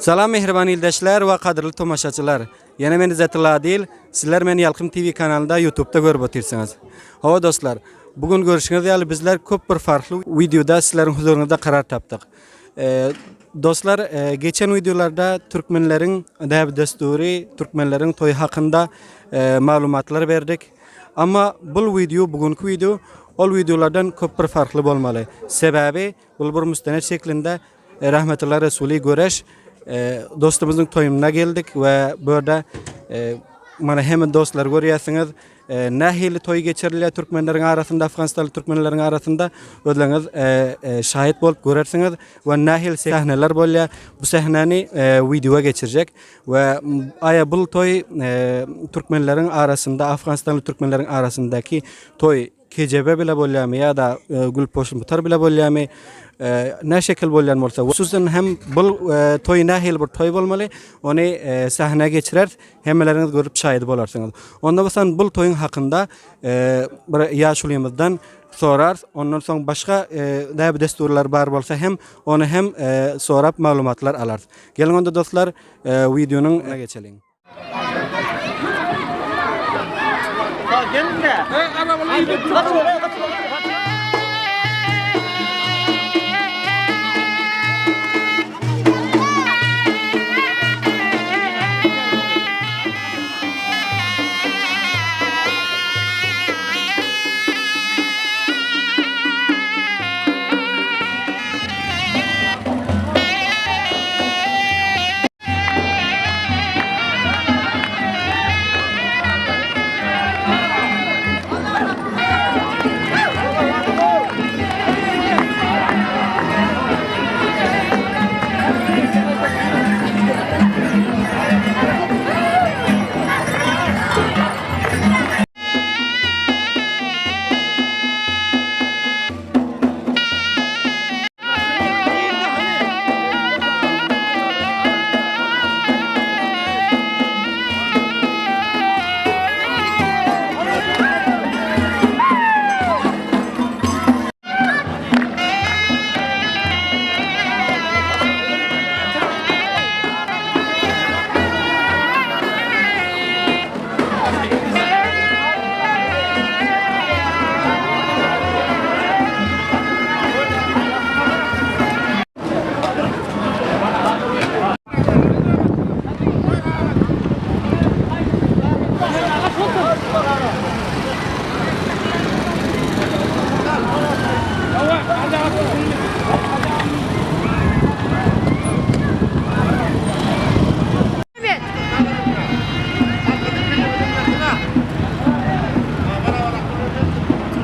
Salam mähriban ildeşler we gadyrly tomaşaçylar. Ýene men Izzetulla Adil. Sizler meni Ýalkym TV kanalynda YouTube'da görüp otyrsyňyz. Hawa dostlar, bu gün görüşüňiz ýaly bizler köp bir farkly wideoda sizleriň huzuryňyzda karar tapdyk. Dostlar, geçen wideolarda türkmenleriň däbi-dessury, türkmenleriň toýy hakynda maglumatlar berdik. Amma bul wideo, bu günki wideo ol wideolardan köp bir farkly bolmaly. Sebäbi bul bir müstenet şeklinde Rahmetulla Resuli göreş dostumyzyň toýuna geldik we bu ýerde mana hemme dostlar görýärsiňiz. Nähili toý geçirilýär türkmenleriň arasynda, Afganistanly türkmenleriň arasynda özleriňiz şaýat bolup görersiňiz we nähili sahneler bolýar. Bu sahnäni wideoa geçirjek we aýa bul toý türkmenleriň arasynda, Afganistanly türkmenleriň arasyndaky toý Kejebe bile bolýarmy ýa-da gülpoşmutar bile bolýarmy? Nä şekil bolýan bolsa, hususan hem bul toý nähili bir toý bolmaly, ony sahnä geçireris, hemmeleriňiz görüp şaýady bolarsyňyz. Onda bolsa bul toýuň hakynda bir ýaşulymyzdan sorarys, ondan soň başga däbi-dessurlar bar bolsa hem ony hem sorap maglumatlar alarys. Geliň onda dostlar, wideonyň geçeliň.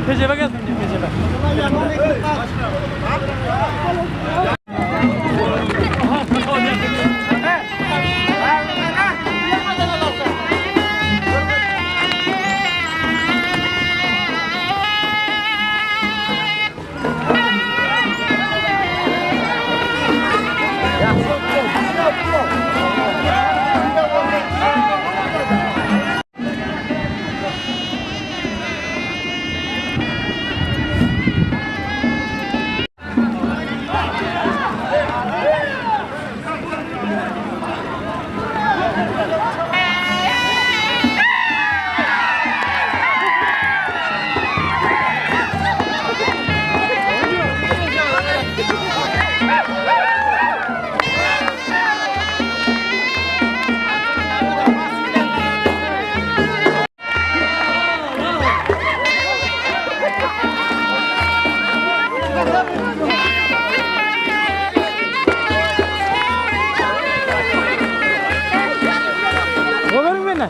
Kejebe gelsin diýip kejebe. Goýberiň meni.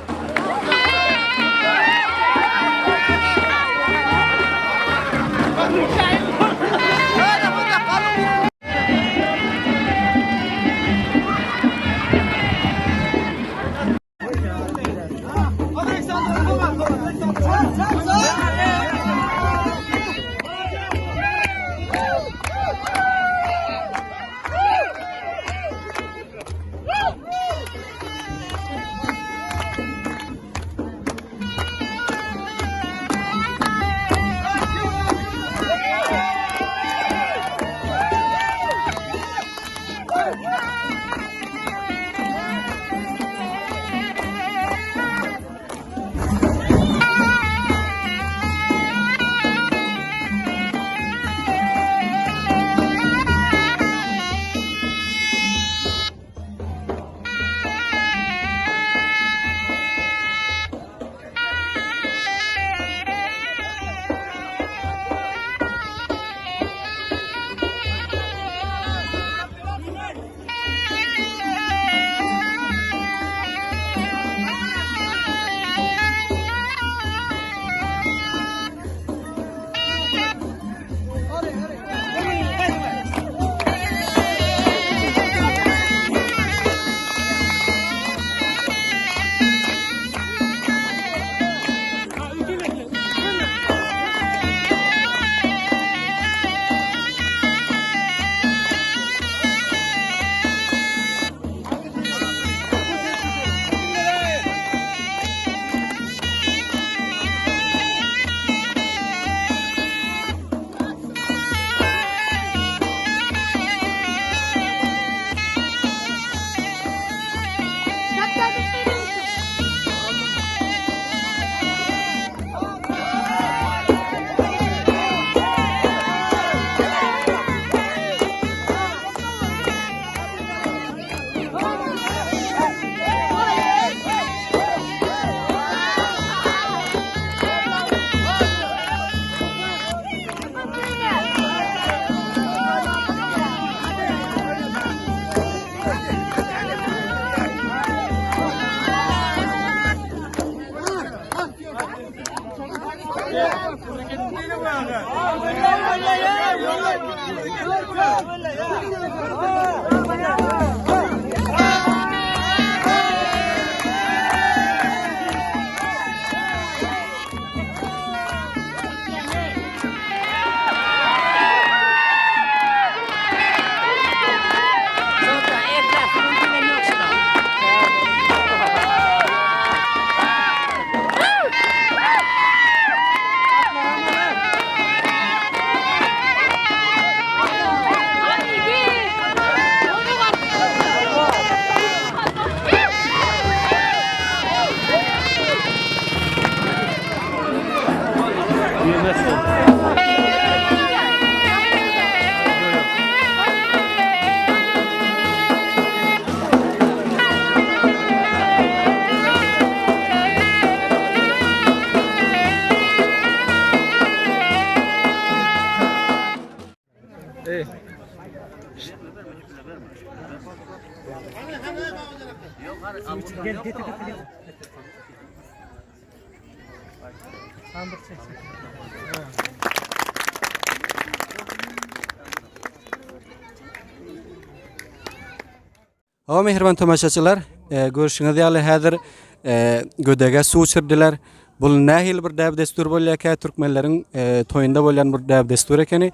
Hawa mähriban tomaşaçylar, e, görşüňiz ýaly häzir e, gödege suw içirdiler. Bu nähili bir däp-dessur bolýarka türkmenleriň e, toýunda bolýan bir däp-dessur ekeni.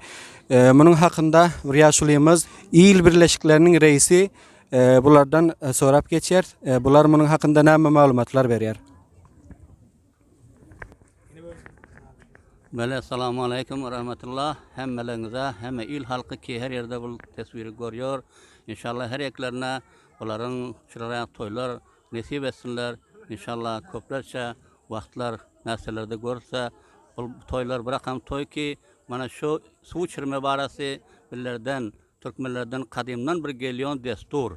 E, munuň hakynda bir ýaşulymyz il birleşikleriniň reisi e, bulardan e, sorap geçýär. E, bular munuň hakynda näme maglumatlar berýär? Mele Assalamu aleýkum we rahmetullah hemmeleriňize hemme il halky ki her ýerde bul teswiri görýor inşallah her ýeklerine bularyň şulara toýlar nesip etsinler inşallah köplerçe wagtlar närselerde görse bul toýlar birakam toý ki mana şu suw içirme barasy billerden türkmenlerden kadymdan bir gelýon destur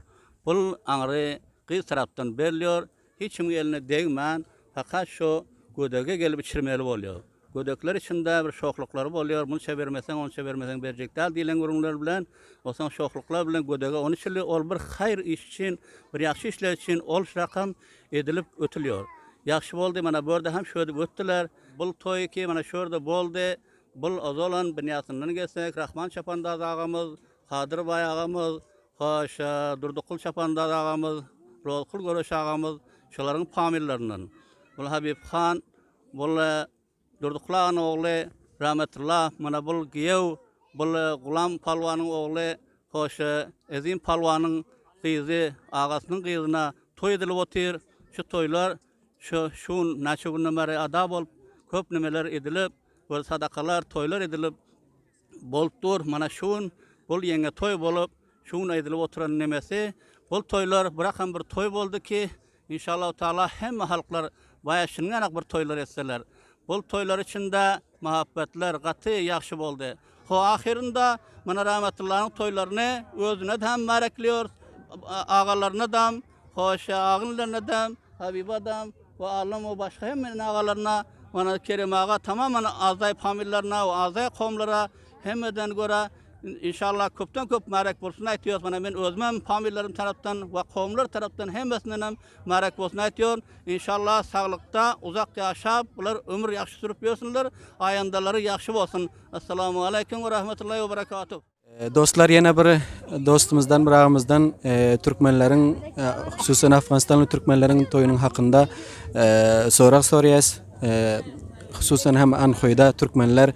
bul aňry gyz tarapdan berilýor Hiç kimiň eline degmän, fakat şo gödege gelip içirmeli bolýar. Gödekler içinde bir şohluklary bolýar, munça bermeseň, onça bermeseň berjek däl diýlen gürrüňler bilen, onsoň şohluklar bilen gödege ony içirli, ol bir haýyr iş üçin, bir ýagşy işler üçin ol rakam edilip ötülýär. Ýagşy boldy, mana bu ýerde hem şödüp ötdüler. Bul toý ki, mana şu ýerde boldy. Bul ozalan binýasyndan gelsek, Rahman çapandaz agamyz, Kadyr baý agamyz, Hoş, Durdukul çapandaz agamyz, Rozkul göreş agamyz şolaryň pamillaryndan. Bul Habib han, bul Durdukul aganyň ogly Rahmetulla, mana bul giýew, bul Gulam palwanyň ogly, hoş, Ezim palwanyň gyzy, agasynyň gyzyna toý edilip otyr. Şu toýlar şu şu gün näçe günden bäri ada bolup, köp nimeler edilip, we sadakalar, toýlar edilip, Bolup dur, mana şu gün bul ýeňňe toý bolup, şu gün aýdylyp oturan nemesi, bul toýlar birakam bir toý boldy ki, inşallahu taala hemme halklar baýa şunňarak bir toýlar etseler. Bul toýlar içinde muhabbetler gaty ýagşy boldy. Ho ahyrynda mana Rahmetullanyň toýlaryny özüne hem märekliýorys, agalaryna-dam, hoş agynlaryna-dam, Habiba-dam, we Allam we başga hemme agalaryna, mana Kerem aga tamaman Azdaý pamyllaryna we Azdaý kowumlara hemmeden görä inşallah köpden köp märek bolsun aýtýarys. Mana men özümem pamyllarym tarapdan we kowumlar tarapdan hemmesindenem märek bolsun aýtýaryn. Inşallah saglykda uzak ýaşap, bular ömür ýagşy sürüp ýörsünler. Aýandalary ýagşy bolsun. Assalamu aleýkum we rahmetullahi we berekatuh. Dostlar ýene bir dostumyzdan bir agymyzdan türkmenleriň hususan Afganistanly türkmenleriň toýunyň hakynda sorag soraýas. Hususan hem Anhoýda türkmenler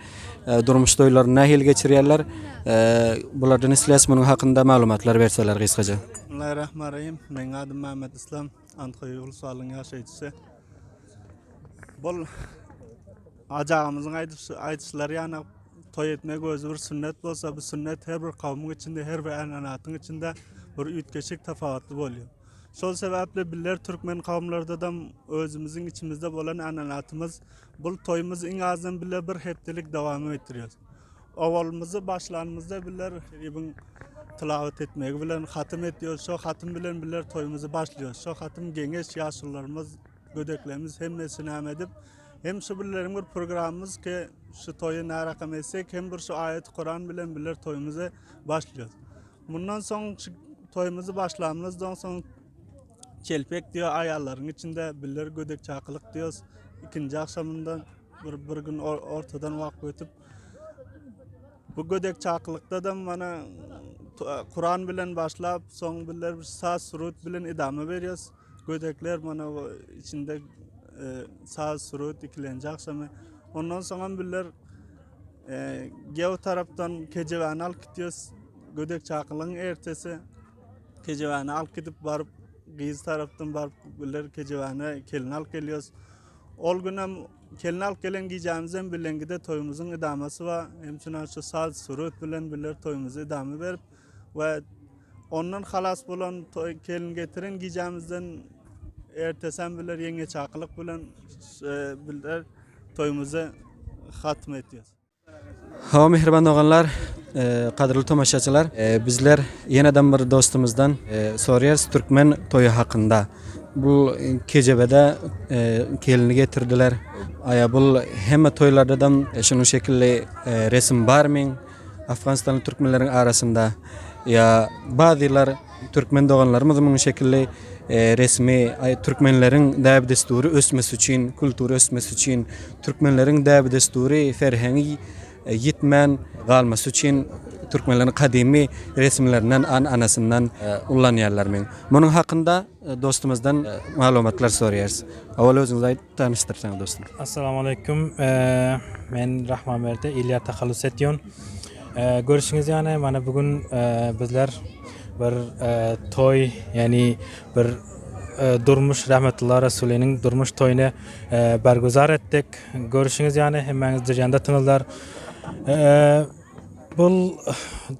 durmuş toýlaryny nähili geçirýärler? Bulardan isleýäs munuň hakynda maglumatlar berseler gysgaça. Bismillahirrahmanirrahim. Meniň adym Mehmet Islam. Anhoý Ulusalyň ýaşaýjysy. Bol Ajagymyzyň aýdyşlary ýaly toý etmek özi bir sünnet bolsa, bu sünnet her bir kowumyň içinde, her bir änanatyň içinde bir üýtgeşik tapawutly bolýar. Şol sebäpli bizler türkmen kowumlardadam özümiziň içimizde bolan änanatymyz bul toýumyz iň azdan bile bir hepdelik dowam etdirýär. Owalymyzy başlanymyzda bizler şeribiň tilawat etmegi bilen hatym etýär. Şo hatym bilen bizler toýumyzy başlaýarys. Şo hatym geňeş ýaşulularymyz gödeklerimiz hemmesi näme edip hem şu birleriň bir programmamyz ki şu toýy nä rakam etsek hem bir şu aýat Kuran bilen biler toýumyzy başlıyoruz. Mundan soň şu toýumyzy başlamyzdan soň çelpek diýär aýallaryň içinde biler gödek çakylyk diýýäs. Ikinji agşamynda bir bir gün ortadan wagt ötüp. Bu gödek çakylykda-da mana Kuran bilen başlap, soň bizler bir saz surut bilen idame berýäs. Gödekler mana bu içinde saz surut ikilenji agşamy. Ondan soňam bizler gew tarapdan kejebäni alyp gitýäs. Gödek çakylygyň ertesi kejebäni alyp gidip baryp, gyz tarapdan baryp bizler kejebäni kelin alyp gelýäs. Ol günem Kelin alyp gelen gijämizem bileňgide toýumyzyň idamasy bar. Hem şuna şu saz surut bilen biler toýumyzy idama berip we ondan halas bolan toý kelin getiren gijämizden ertesem biler ýeňňe çakylyk bilen biler toýumyzy hatm etýäs. Hawa mähriban doganlar, gadyrly tomaşaçylar, bizler ýeneden bir dostumyzdan soraýarys türkmen toýy hakynda. Bu kejebede kelini getirdiler. Aýa bul hemme toýlardadam şunuň şekilli resim barmyň Afganistanly türkmenleriň arasynda ýa bazylar türkmen doganlarymyz munuň şekilli resmi türkmenleriň däbi-dessury ösmesi üçin, kultury ösmesi üçin, türkmenleriň däbi-dessury, ferhengi ýitmän galmasy üçin türkmenleriň gadymy resimlerinden, an-anasyndan ullanýarlar. Men munuň hakynda dostumyzdan maglumatlar soraýarys. Owal özüňizi aýdyp tanyşdyrsaňyz dostum. Assalamu aleýkum. Men Rahmanberdi Ilýa tahallus etýän. Görüşüňiz ýaly, mana bu gün bizler bir toý, ýagny bir durmuş Rahmetullah Resulynyň durmuş toýuny berguzar etdik. Görüşüňiz ýaly, hemmäňiz jyrýandatyňyzlar. Bul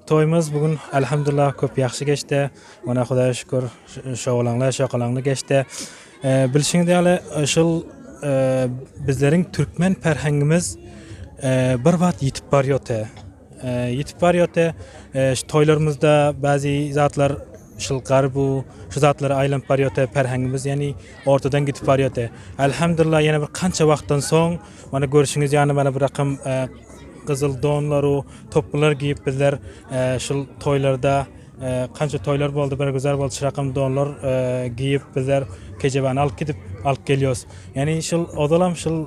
toýumyz bu gün elhamdulillah köp ýagşy geçdi. Mana Hudaýa şükür şowalaňly, şokalaňly geçdi. Bilşiňiz ýaly, şul bizleriň türkmen perheňimiz bir wagt ýitip barýardy. Ýitip barýardy. Şu toýlarymyzda bäzi zatlar şul gar bu şu zatlara aýlanyp barýardy perheňimiz, ýagny ortadan gidip barýardy. Elhamdulillah ýene bir kança wagtdan soň mana görşüňiz ýaly mana bir rakam gyzyl donlaru, topbular giýip bizler şul toýlarda Kança toýlar boldy, bir güzel boldy, çyrakam donlar giýip bizler kejebäni alyp gidip alyp gelýos. Ýani şul ozalam şul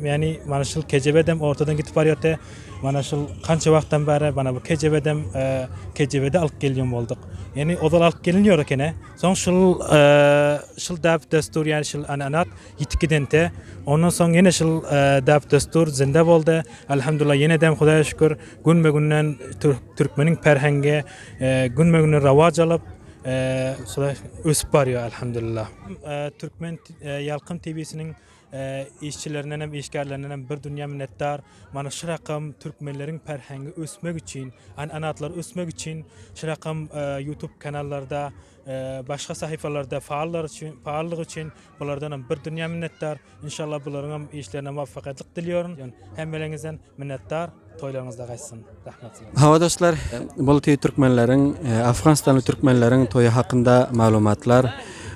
ýani mana şul kejebedem ortadan gidip barýardy. Mana şul kança wagtdan bäri mana bu kejebedem kejebede alyp gelýän bolduk. Ýani ozal alyp gelinýär ekeni. Soň şul şul däp destur ýani şul ananat ýitip gidente. Ondan soň ýene şul däp destur zinde boldy. Elhamdulillah ýenedem Hudaýa şükür Günbe-günden türkmeniň perhengi günbe-günden rowaç alyp, ösüp barýar, elhamdülillah. Türkmen Ýalkym TW-siniň işçilerinden hem, işgärlerinden hem bir dünýä minnetdar. Mana şu rakam türkmenleriň perhengi ösmek üçin, an-anatlary ösmek üçin şu rakam YouTube kanallarda, başga sahypalarda faallar üçin, faallygy üçin bulardan hem bir dünýä minnetdar. Inşallah bularyň hem işlerine muvaffakiyetlik diliyorum. Hemmeleriňizden minnetdar. Toýlaryňyzda gaýtsyn. Rahmet size. Hawa dostlar, bul tüý türkmenleriň, Afganistanly türkmenleriň toýy hakynda maglumatlar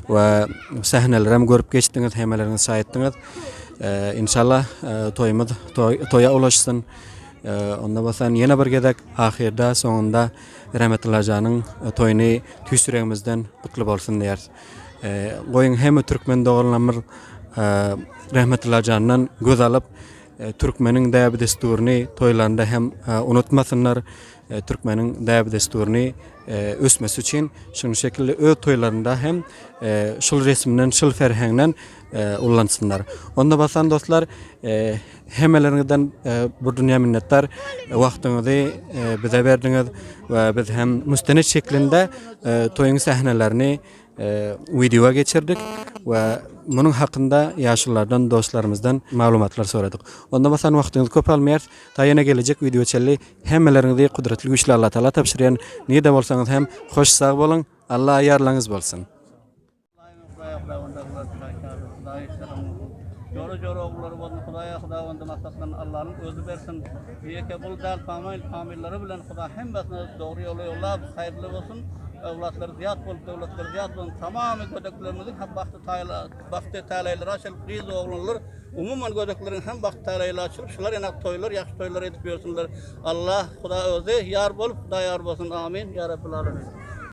we sähneleri hem görüp geçdiňiz, hemmeleriňiz şaýatdyňyz. Inşallah toýumyz toýa ulaşsyn. Onda bolsa ýene bir gezek ahyrda soňunda Rahmetulla janyň toýuny tüýs ýüregimizden gutly bolsun diýeris. Goýuň hemme türkmen doganlarymyz Rahmetulla jandan göz alyp, türkmeniň däbi-dessuryny toýlarynda hem unutmasynlar. Türkmeniň däbi-dessuryny ösmesi üçin şunuň şekilde öz toýlarynda hem şul resimden, şul ferheňden ullansynlar. Onda basan dostlar, hemmeleriňizden bir dünýä minnetdar. Wagtyňyzy bize berdiňiz we biz hem müstenet şeklinde toýuň sähnelerini wideoa geçirdik we munuň hakynda ýaşululardan, dostlarymyzdan maglumatlar soradyk. Onda basan wagtyňyzy köp almaýarys. Ta ýene gelejek wideo çenli hemmeleriňizi gudratly güýçli Allatagala tabşyrýan. Nirde bolsaňyz hem hoş sag boluň. Alla ýarlaryňyz bolsun. Jora jora ogullary bolsun Hudaýa Hudawanda maksatlaryny Allanyň özi bersin. Ýeke bul däl famil famillary bilen Huda hemmesini dogry ýola ýollap haýyrly bolsun. Öwlatlary zyýat bolup döwletleri zyýat bolsun. Tamamy gödeklerimiziň hem bagty taýla bagty täleýleri açylyp gyz oglanlar umuman gödekleriň hem bagty täleýleri açylyp şular ýanak toýlar ýagşy toýlar edip ýörsünler. Allah Huda özi ýar bolup Huda ýar bolsun. Amin. Ýa Rabbil Alemin.